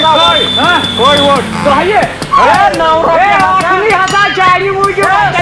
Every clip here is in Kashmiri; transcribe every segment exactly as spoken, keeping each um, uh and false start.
کٔہۍ، کٔہۍ؟ ہاں؟ کٔہۍ ووٚٹ؟ تۄہہِ؟ ہے، نَو رۄپیہِ ہے، ہسا۔ اَصلی ہسا چانہِ موٗجوٗب۔ ہے،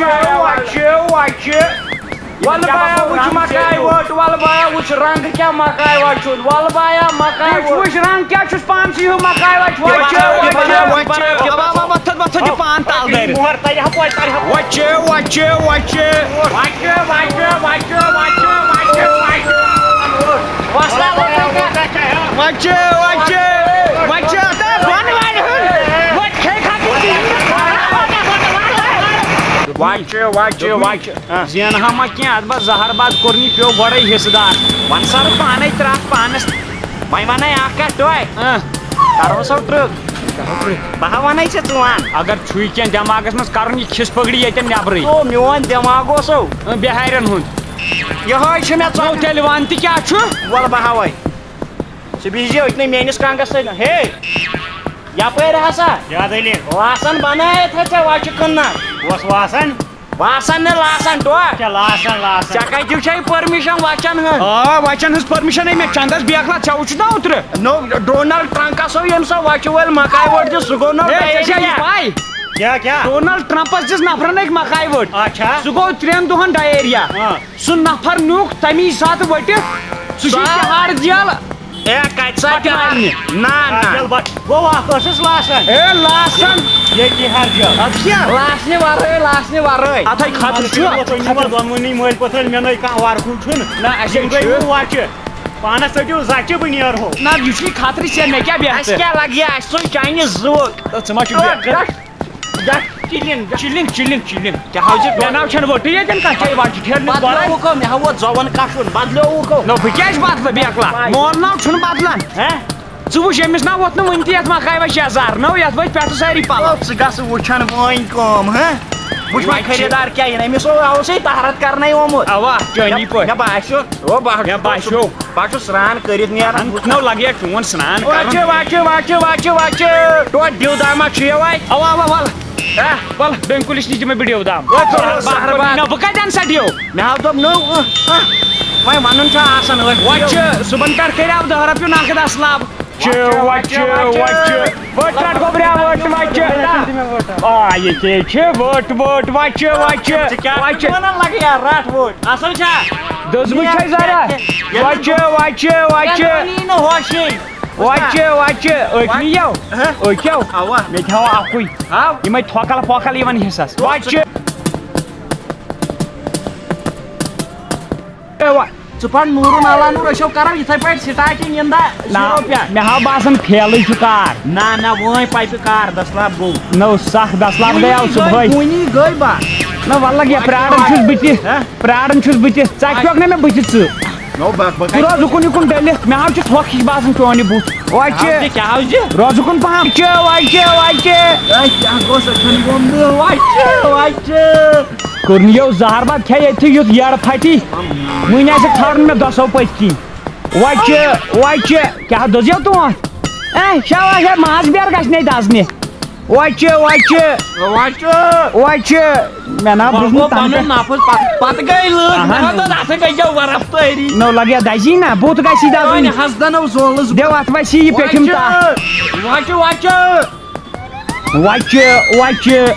وچہِ، وچہِ، وچہِ۔ وَلہٕ بایا، وٕچھ مکاے وٲٹ، وَلہٕ بایا، وٕچھ رنٛگ کیٛاہ مکاے وَچہِ ہُنٛد، وَلہٕ بایا، مکاے وٕچھ، وٲٹ۔ وٕچھ رنٛگ کیٛاہ چھُس پانسٕے ہیوٗ مکاے وَچہِ، وَچہِ، وَچہِ، وَچہِ، وَچہِ۔ وَتھُن، وَتھُن، یہِ پان تَل دٲرِتھ۔ مۄہر تَرِ ہا، پوتہِ تَرِ ہا۔ وَچہِ، وَچہِ، وَچہِ۔ وَچہِ، وَچہِ، وَچہِ، وَچہِ، وَچہِ، وَچہِ۔ وَچہِ، وَچہِ، وَچہِ، اَتھ ہا بۄنہٕ وَنہِ ہُن۔ وۄنۍ کھے کھا کِنۍ ژٕ یہِ۔ وَچہِ، وَچہِ، وَچہِ۔ ہاں۔ زینہٕ ہا ما کینٛہہ، اَتھ بس زہر باد کوٚرنی پیوٚو گۄڈَے حصہٕ دار۔ وَن سا بہٕ پانَے ترٛٹھ پانَس۔ وۄنۍ وَنَے اَکھ کَتھ ڈۄے۔ ہاں۔ کَرہو سو ٹرٛک۔ بہٕ ہا وَنَے ژےٚ، ژٕ وَن۔ اگر چھُے کینٛہہ دٮ۪ماغَس منٛز کَرُن، یہِ کھِس پٔکڑِ ییٚتٮ۪ن نٮ۪برٕے۔ او، میون دٮ۪ماغ اوسو۔ اۭں، بِہارٮ۪ن ہُنٛد۔ یِہوٚے چھُ مےٚ نو ژَ-، تیٚلہِ وَن تہِ کیٛاہ چھُ؟ وَلہٕ بہٕ ہاوَے۔ ژٕ بِہزِ أتنٕے میٛٲنِس کَنٛگَس سۭتۍ۔ ہے، یَپٲرۍ ہسا۔ کیٛاہ دٔلیٖل؟ لاسَن بَنٲیِتھ ہا ژےٚ وَچہِ کٕننَس۔ کۄس واسَن؟ واسَن نہٕ لاسَن، ٹوٹھ۔ کیٛاہ لاسَن، لاسَن؟ ژےٚ کَتہِ دیُت چھےٚ پٔرمِشَن وَچَن ہٕنٛز؟ آ، وَچَن ہٕنٛز پٔرمِشَن ہے مےٚ چَندَس بیکلا، ژےٚ وُچھُتھ نا اوترٕ؟ نو، ڈونلڈ ٹرٛمپَس ہو ییٚمہِ سا وَچہِ وٲلۍ مکاے وٲٹ دِژ، سُہ گوٚو نو ہے، ژےٚ چھےٚ یہِ ڈایریا۔ پَے؟ کیٛاہ، کیٛاہ؟ ڈونلڈ ٹرٛمپَس دِژ نفرَن أکۍ مکاے وٲٹ۔ اچھا۔ سُہ گوٚو ترٛٮ۪ن دۄہَن ڈایریا۔ ہاں۔ سُہ نفر نیوٗکھ تَمی ساتہٕ ؤٹِتھ۔ سُہ چھُ سُہ تِہاڑ جیل۔ اے، کَتہِ سا تِہاڑ؟ نہ، نہ۔ جیل بَٹ-، گوٚو اَکھ ٲسٕس لاسَن۔ اے، لاسَن۔ ییٚتہِ تِہاڑ جیل۔ اَدٕ کیٛاہ؟ لاسنہِ وَرٲے، لاسنہِ وَرٲے۔ اَتھَے خطرٕ چھُ۔ تُہۍ نِمو دۄنوٕنی مٲلۍ پوتھرَن، مےٚ نَے کانٛہہ وَرٕ کُل چھُنہٕ۔ نہ، اَسہِ یِم گٔے چھُ۔ وۄنۍ وَچہِ۔ پانَس ژٔٹِو زَچہِ، بہٕ نیرہو۔ نہ، یہِ چھُے خطرٕ ژےٚ، مےٚ کیٛاہ بہتر؟ اَسہِ کیٛاہ لَگہِ یہِ؟ اَسہِ سُے چاینیٖز زُو۔ تہٕ ژٕ ما چھُکھ بہتر؟ گژھ۔ چِلِنگ، چِلِنگ، چِلِنگ۔ کیٛاہ حظ چھِ؟ مےٚ ناو چھَنہٕ وٕٹھٕے ییٚتٮ۪ن کانٛہہ چاے واجہِ ٹھیرنِس بارَس۔ بدلیووُکھ، مےٚ ہا ووت زوَن کَشُن، بدلیووُکھ۔ نو، بہٕ کیٛازِ بدلہٕ بیکلا؟ پاے۔ میون ناو چھُنہٕ بدلان۔ ہہ؟ ژٕ وٕچھ، أمِس ناو ووت نہٕ وٕنہِ تہِ یَتھ مکاے وَچہِ یَزار۔ نو، یَتھ ؤتھۍ پٮ۪ٹھٕ سٲری پَلو۔ او، ژٕ گژھ وٕچھَن وٲنۍ کٲم، ہہ؟ وٕچھ وۄنۍ خریٖدار کیٛاہ یِن، أمِس اوس، اوسُے طہارت کرنَے آمُت۔ اَوا، چٲنی مےٚ، پٲٹھۍ۔ مےٚ باسیٚو، او، بہٕ ہا مےٚ چھُس، باسیٚو۔ بہٕ ہا چھُس سرٛان کٔرِتھ نیران۔ اَہَن، نو لگہِ ہا چون سرٛان وۄنۍ کرُن۔ چھِ، وۄنۍ چھِ، وۄنۍ چھِ، وۄنۍ چھِ، وۄنۍ چھِ۔ ٹوٹھ ڈِو دامہ چھُ یہِ وۄنۍ۔ اَوا، اَوا، وَل۔ ہہ؟ وَل، ڈوٗنۍ کُلِس نِش دِمے بہٕ ڈِو دام۔ وۄنۍ کوٚر زہر باد۔ نہ، بہٕ کَتہِ اَنہٕ سا ڈِو؟ مےٚ ہاو دوٚپ نو، اہ، اہ، وۄنۍ وَنُن چھُ آسان أتھۍ۔ وۄنۍ چھِ صُبحن پٮ۪ٹھ کٔرِو دَہ رۄپیہِ نقد اَصلاب۔ چہِ، وۄنۍ چہِ، وۄنۍ چہِ۔ وۄٹھ رَٹ گوٚبریا، وۄٹھ، وۄٹھ چہِ۔ آ، یہِ کیٛاہ چھِ؟ وۄٹھ، وۄٹھ، وۄٹھ چہِ، وۄٹھ چہِ، ژٕ کیٛاہ وۄٹھ چہِ۔ وَنان لَگہٕ یار، رَٹ وۄٹھ۔ اَصٕل چھا؟ دٔزمٕژ چھےٚ ذرا۔ ییٚلہِ وۄٹھ چہِ، وۄٹھ چہِ، وۄٹھ ییٚلہِ چہِ۔ وۄنۍ یی نہٕ ہوشٕے۔ وۄٹھ چہِ، وۄٹھ چہِ۔ أکۍ ہہ؟ نِیو۔ ہہ؟ أکیو۔ اَوا۔ مےٚ تہِ ہاو اَکُے۔ ہاو۔ یِمَے تھۄکَل پۄکَل یِوان حِصَس۔ وۄٹھ چہِ۔ ژٕ پَر نوٗرُن اللہ نوٗر، أسۍ چھِو کران یِتھَے پٲٹھۍ سٹارٹنگ اِن دا نہ، زیٖرو پٮ۪ٹھ۔ مےٚ ہاو باسان فیلٕے چھُ کار۔ نہ، نہ، وۄنۍ پایپہِ کار، دَسلاب گوٚو۔ نو سَکھ دَسلاب گٔیاو وُنی گٔے، صُبحٲے۔ وُنی گٔے بَس۔ نہ، وَلہٕ لَگہِ، پرٛاران چھُس بہٕ تہِ۔ ہہ؟ پرٛاران چھُس بہٕ تہِ۔ ژٕ اَتہِ چھُکھ نہ مےٚ بٕتھِ ژٕ۔ نو، بَ-، بہٕ ژٕ کَتہِ روز اُکُن یُکُن ڈٔلِتھ، مےٚ ہاو چھُ تھۄکھ ہِش باسان چون یہِ بُتھ۔ وۄنۍ کیٛاہ ہاو چھِ، ژےٚ، کیٛاہ ہاو ژےٚ؟ روز اُکُن پَہَم۔ چہِ، وۄنۍ چہِ، وۄنۍ چہِ۔ اے، کیٛاہ گوٚو سا کھٮ۪ن بۄمبہٕ؟ وۄنۍ چہِ، وۄنۍ چہِ۔ کوٚرنِیو زہر باد کھے ییٚتہِ یُتھ یَر پھٹی۔ وٕنۍ آسہِ کھارُن مےٚ دۄسو پٔتۍ کِنۍ۔ وۄچہِ، وۄچہِ، کیٛاہ دٔزیو تُہُنٛد؟ اے، شاباش، ہے، ماز بیر گژھِ نے دَزنہِ۔ وۄچہِ، وۄچہِ۔ وۄچہِ۔ وۄچہِ۔ مےٚ نا وۄنۍ بوٗز نہٕ گوٚو تَنہٕ پَنُن پٮ۪ٹھ۔ نفس پَتہٕ، پَتہٕ گٔے لٲر۔ اَہَن۔ مےٚ ہا دوٚپ، اَتھ ہے گٔے ورف تٲری۔ نو لگیا دَزی نا، بُتھ گژھی دَزُن۔ وۄنۍ حسدن اوس زولُس۔ دِو اَتھ وَسی یہِ پیٚٹھِم تَتھ۔ وۄچہِ، وۄچہِ۔ وۄچہِ، وۄچہِ۔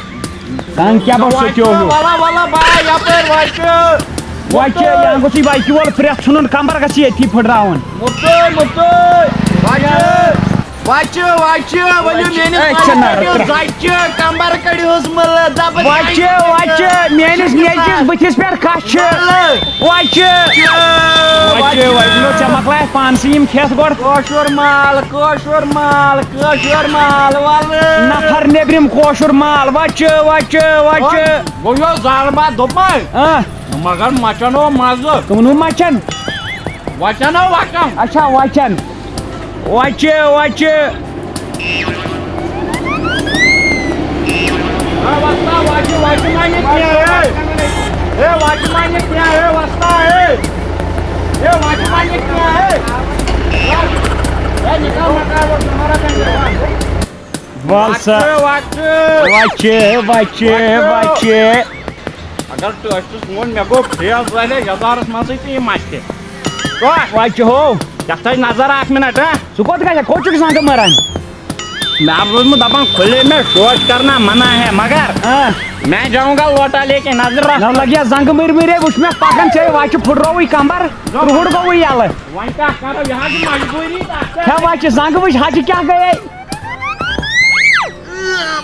تنگ کیٛاہ بہٕ وۄچہِ، سوچو ہیوٗ۔ وَلا، وَلا، با، یَپٲرۍ وۄچہِ۔ وۄچہِ، یا گوٚژھُے وَچہِ وول پرٛٮ۪تھ ژھُنُن کمبر گژھِ ییٚتھی پھٕٹراوُن۔ مُتُے، مُتُے۔ وۄچہِ، وۄچہِ، وۄچہِ، ؤلِو وۄچہِ، میٛٲنِس اے، ژےٚ کمبرس نارٕ کٔڑِو ترٛٹھ۔ زَچہِ، کمبر کٔڑِوس مُلہٕ، دَپہٕ وۄچہِ، وۄچہِ، میٛٲنِس نیٚچوِس بٕتھِس پٮ۪ٹھ کَچھِ۔ مُلہٕ۔ وۄچہِ۔ وۄچہِ، وۄچہِ، نو ژےٚ مۄکلایَتھ پانسٕے یِم کھٮ۪تھ گۄڈٕ۔ کٲشُر مال، کٲشُر مال، کٲشُر مال، وَلہٕ۔ نفر نیٚبرِم کٲشُر مال، وۄچہِ، وۄچہِ، وۄچہِ۔ گوٚو یہِ زالبا دوٚپمَے۔ آ۔ مگر مَچَن اوس مَزٕ۔ کٕمَن اوس مَچَن؟ وَچَن اوس وَچَن۔ اچھا، وَچَن۔ وۄچہِ، وۄچہِ۔ اے وۄستا، وۄچہِ، وۄچہِ ما نہِ کینٛہہ، اے۔ اے وۄچہِ ما نہِ کینٛہہ، اے وۄستا، اے۔ اے وۄچہِ ما نہِ کینٛہہ، اے۔ اے نِکال مکار وۄنۍ، ژٕ ما رَٹھ وۄنۍ۔ وَل سا۔ وۄچہِ، وۄچہِ۔ وۄچہِ، وۄچہِ، وۄچہِ۔ اگر ٹٲٹھِس ووٚن، مےٚ گوٚو فیل زالے یَزارَس منٛزٕے تہٕ یہِ مَتھِ۔ وۄچہِ ہو۔ یَتھ تھٲے نظر اَکھ مِنَٹ، ہا؟ ژٕ کوٚت گژھکھ؟ کوٚت چھُکھ زنٛگہٕ مَران؟ مےٚ ہا روٗدمُت دَپان، کھُلے میں شوش کرنا منع ہے، مگر ہاں۔ میں جاؤں گا لوٹا لے کے نظر رکھ۔ نہ لگیا زنٛگہٕ مٔرۍ مٔرۍ ہے، وٕچھ مےٚ پَکان چھے، وۄچہِ پھٕٹرووُے کمبر، تُرہُر گوٚوُے یَلہٕ۔ وۄنۍ کیٛاہ کرو، یہِ حظ چھِ مجبوٗری تَتھ پٮ۪ٹھ۔ ہے وۄچہِ زنٛگہٕ وٕچھ، ہَچہِ کیٛاہ گٔیے؟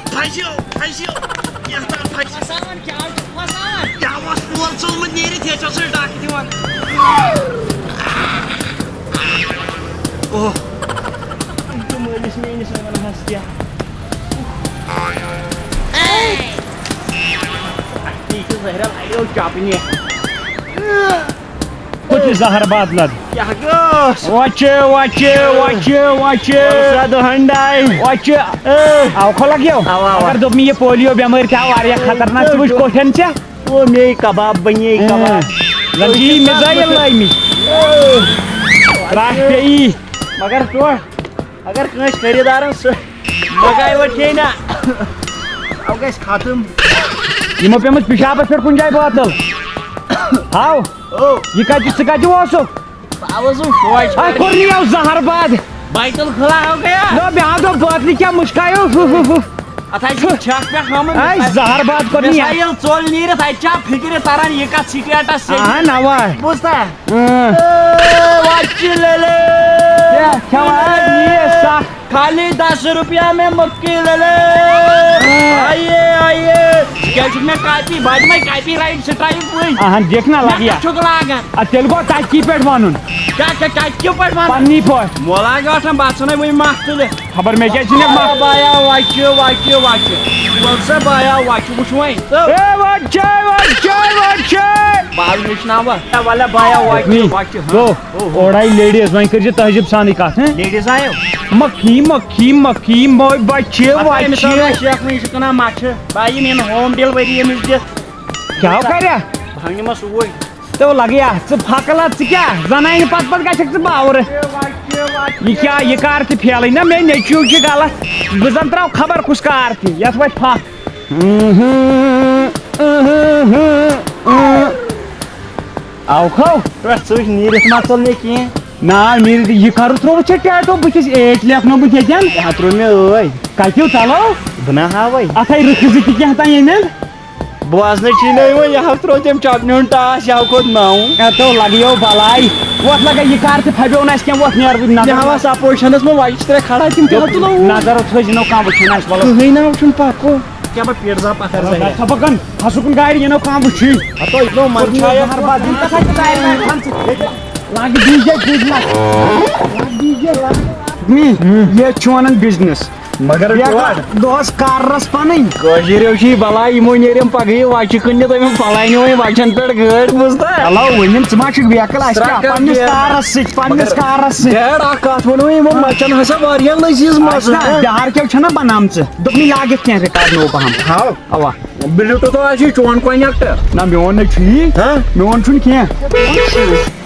پھسیو، پھسیو، کیٛاہ تام پھسیو۔ پھساوان کیٛاہ چھُ پھساوان؟ کیٛاہ اوس پول ژوٚلمُت نیٖرِتھ، ییٚتہِ اوس سُہ ڈَکھ دِوان۔ اوہ۔ تہٕ مٲلِس میٛٲنِس وَنان حظ کیٛاہ۔ یہِ چھُ زہرا لَگیو چَپنہِ۔ کوٚت چھِ زہر باد لد؟ کیٛاہ گوٚو؟ وۄچہِ، وۄچہِ، وۄچہِ، وۄچہِ۔ سا دُہنڈاے۔ وۄچہِ۔ اے۔ آو کھۄلک یو؟ اوا، اوا۔ مگر دوٚپ مےٚ یہِ پولیو بٮ۪مٲرۍ تہِ آو واریاہ خطرناک۔ ژٕ وٕچھ کوٹھٮ۪ن ژےٚ۔ او، مے کباب بنے کباب۔ اۭں۔ زن چھِ یہِ میزایل لٲگمٕتۍ۔ اے۔ ترٛٹھ پیٚیی۔ مگر ٹوٹھ، اگر کٲنٛسہِ خریٖدارن سُہ مگاے وۄٹھ کھیٚیہِ نا، سُہ گژھِ ختم۔ یِمو پیٚمٕژ پِشابس پٮ۪ٹھ کُنہِ جایہِ بٲتل۔ ہاو۔ او۔ یہِ کتہِ، ژٕ کتہِ اوسُکھ؟ بہٕ اوسُس فوج اَتھ کوٚر نہٕ یَو زہر باد۔ بیت الخلا ہو گیا۔ نو، مےٚ ہا دوٚپ بٲتلہِ کیٛاہ مُشکایو۔ ہُہ، ہُہ، ہُہ۔ اَتھ ہسا چھِ چھکھ پٮ۪ٹھ ہٲمٕژ۔ اَے، زہر باد کوٚر مےٚ نہٕ سا یَو۔ ییٚلہِ ژوٚل نیٖرِتھ، اَتہِ چھا فِکرِ تران یہِ کَتھ سِٹیٹَس سیٚدِ؟ اَہَن، اَوا۔ بوٗزتھا؟ اۭں۔ اے، وۄچہِ لَلے۔ کیٛاہ کھٮ۪وان؟ یہِ سَکھ۔ خالی دس روپیہ میں مکھی لے لے۔ ہاں۔ آئیے، آئیے۔ کیا چھُکھ مےٚ کاپی؟ بہٕ دِمے کاپی رائٹ سٹرائک وٕنۍ۔ اہن، دِکھ نا مےٚ لگیا۔ کیٛاہ چھُکھ لاگان؟ ادٕ تیٚلہِ گوٚو تتہِ پٮ۪ٹھ ونُن۔ کیٛاہ، کیٛاہ، کیٛاہ، کِتھ پٲٹھۍ وَنہٕ؟ پننی پٲٹھۍ۔ مۄلا گژھان باسان وۄنۍ مَتھ تُلِتھ۔ خبر مےٚ کیٛاہ چھِ مےٚ مَتھ؟ بایا وَچہِ، وَچہِ، وَچہِ۔ وَل سا بایا وَچہِ، وٕچھ وۄنۍ۔ اے وَچے، وَچے، وَچے۔ بہٕ حظ وٕچھناوٕ۔ اے وَلہ بایا وَچہِ، نی، وَچہِ، ہاں۔ گوٚو، اوہو۔ اورٕ آیہِ لیڈیٖز، وۄنۍ کٔرۍ زِ تہذیٖب سانٕے کَتھ، ہہ؟ لیڈیٖز آیو؟ مکھی، مکھی، مکھی، مو-، بَچہِ، پَتہٕ أمِس وَچہِ۔ آو مےٚ شیخ، وۄنۍ یہِ چھُ کٕنان مَچھِ۔ بہٕ یہِ نِمہٕ ہوم ڈیلؤری أمِس دِتھ۔ کیٛاہ ہو کَرِ؟ بہٕ ہا نِمَس اوٗرۍ۔ تو لگیا، ژٕ پھکلا، ژٕ کیٛاہ؟ زنانہِ پتہٕ پتہٕ گژھکھ ژٕ باورٕ۔ یہِ کیٛاہ، یہِ کار تہِ فیلٕے نہ، مےٚ نیٚچوٗ چھُ غلط۔ بہٕ زن ترٛاو خبر کُس کار تہِ، یتھ وۄتھِ پھکھ۔ آو کھو؟ پٮ۪ٹھ ژٕ وٕچھ نیٖرِتھ ما ژوٚل مےٚ کینٛہہ۔ نا، نیٖرِتھ یہِ کَرُن ترٛووُتھ ژےٚ ٹیٹو بٕتھِس، ایٹ لیکھنومُت ییٚتٮ۪ن۔ یہِ ہا ترٛوو مےٚ ٲے۔ کَتیو تَلو؟ بہٕ نہ ہاوَے۔ اَتھ ہَے رٕکھِ زٕ تہِ کینٛہہ تام ییٚمٮ۪ن۔ بوزنہٕ چھی نہٕ یِوان، یہِ ہا ترٛوو تٔمۍ چپنہِ ہُنٛد ٹاس، یہِ ہا کھوٚت نَو۔ اے تو لگیو بلاے، وۄتھ لگے یہِ کار تہِ پھبیو نہٕ اَسہِ کینٛہہ، وۄتھ نیرٕ بہٕ نظر۔ مےٚ ہاوان سپوزِشنس منٛز وۄچہِ ترٛےٚ کھڑا، تِم تہِ ہا تُلو۔ نظر تھٲوزِ نہٕ کانٛہہ وٕچھُن اَسہِ، وَلہٕ۔ کٕہٕنۍ نہ وٕچھُن پکو۔ کیٛاہ بہٕ پیٖٹھ زا پکھر زا ہیٚتھ۔ ژھۄپہٕ کن، کھسو کُن گاڑِ، یہِ نہٕ کانٛہہ وٕچھی۔ ہتو، یہِ نہٕ منٛدچھایہ۔ مہر بازی کتھ ہا چھِ دارِ منٛز تھٲمژٕ؟ لگہٕ ڈی جے بوٗزنس۔ لگہٕ ڈی جے، لگہٕ۔ یہِ چھُ ونان بزنس۔ مگر بیکل یور۔ دۄہس کارس پنٕنۍ۔ کٲشِر چھِ یہِ بلاے، یِمو نیرٮ۪م پگہٕے وچہِ کٕننہِ، تٔمۍ پھلانہِ وۄنۍ وچن پٮ۪ٹھ گٲڑۍ، بوٗزتھا؟ چلو ؤنِم، ژٕ ما چھُکھ بیکل، اَسہِ کیٛاہ؟ سرٛکھ پننِس کیٛاہ؟ کارس سۭتۍ، پننِس مگر کارس سۭتۍ۔ ڈیڈ، اکھ کتھ ونو، یِمو مچن ہسا واریاہ لذیذ مزٕ، اچھا، ہاں؟ بہار کیٛاہ چھَنہ بناومژٕ؟ دوٚپمَے لاگٮ۪کھ کینٛہہ رِکارڈ نوٚو پہم۔ ہاو۔ اوا۔ بِلوٗٹُتھ آسہِ چون کنیکٹ۔ نہ، میون نَے چھُ یی۔ ہاں؟ میون چھُنہٕ کینٛہہ۔